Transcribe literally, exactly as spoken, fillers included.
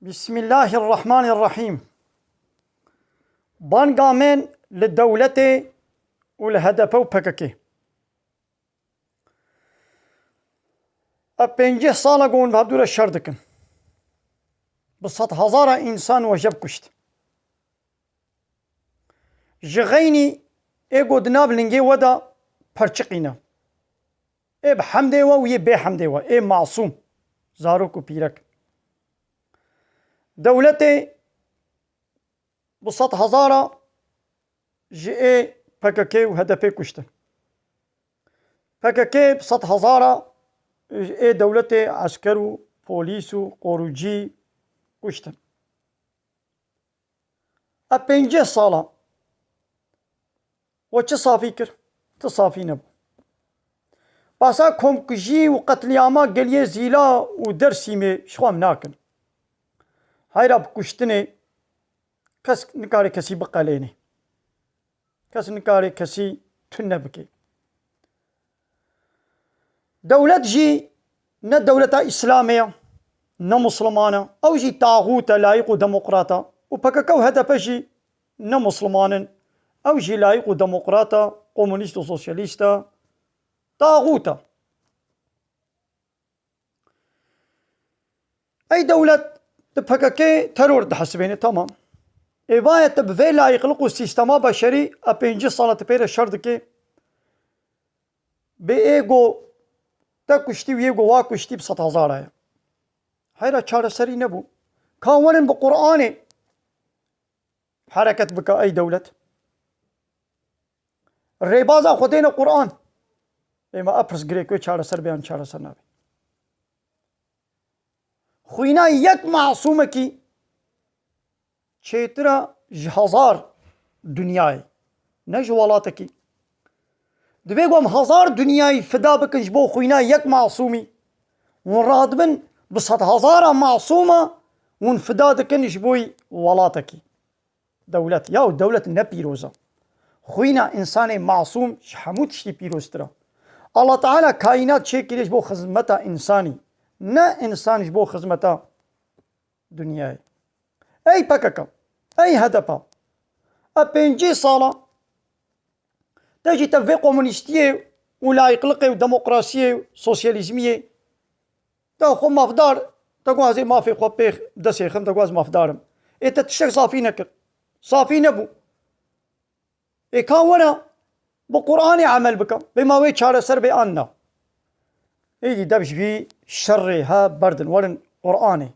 Bismillahirrahmanirrahîm. Banga min li dewletê û li H D P û P K K. Ev pêncî sala ku hûn bi hevdû re şer dikin. Bi sed hezara însan we jeb kuşt. Ji xeynî ê ku di nav lingê we de perçiqîne. Ê bi hemdê we û yê bê hemdê we, ê masûm, zarok û pîrek. Dewletê bi sed hezara ji ê P K K û H D P kuştin. P K K bi sed hezara ji ê dewletê esker û polîs û qorûcî kuştin. Ev pêncî sala we çi safî kir? Ti safî nebû. Basa komkujî û qetlîama geliyê Zîla û Dersîmê ji xwe em nakin. Heyra bi kuştinê kes nikare kesî biqelênê. Kes nikare kesî tune bike. Dewlet jî ne dewleta Îslamê ye, ne Musliman e. Ew jî taxût e, layîq û demokrat e. Û P K K û H D P jî ne Musliman in. Ew jî layîq û demokrat e, komunîst û sosyalîst e. Taxût e. Ey dewlet di P K K teror dihesibêne, tamam. Ê vaye te bi vê layîqliq û sîstema beşerî a pêncî sala tu pê re şer dike. Bi ê go te kuştî û yê go wa kuştî bi sed hezara ye. Heyra çareserî nebû. Ka werin bi Qur'anê hereket bike ey dewlet. Rêbaza Xwedê ne Qur'an. Ê me epirs girêk wê çareser bê yan çareser nabe. Xwîna yek masûmekî çêtir e ji hezar dinyayê. Ne ji welatekî. Divê ku em hezar dinyayî fida bikin ji bo xwîna yek masûmî. Hûn radibin bi sed hezara masûma hûn fida dikin ji bo welatekî. Dewlet. Yaw dewlet ne pîroz e. Xwîna însanê masûm ji hemû tiştî pîroztir e. Allah Teala kaînat çêkiriye ji bo xizmeta însanî. Ne însan ji bo xizmeta dinyayê. Ey P K K, ey H D P, ev pêncî sala te jî te vê komunîstiyê û layîqliqê û demokrasiyê û sosyalîzmiyê te xwe mafdar, te got ez ê mafê xwe pêx destê xim, te got ez mafdar im. Ê te tiştek safî nekir. Safî nebû. Ê ka were bi Qur'anê emel bike. Bê ma wê çareser bê an na. Êdî dev ji vî şerê he berdin. Werin Qur'anê.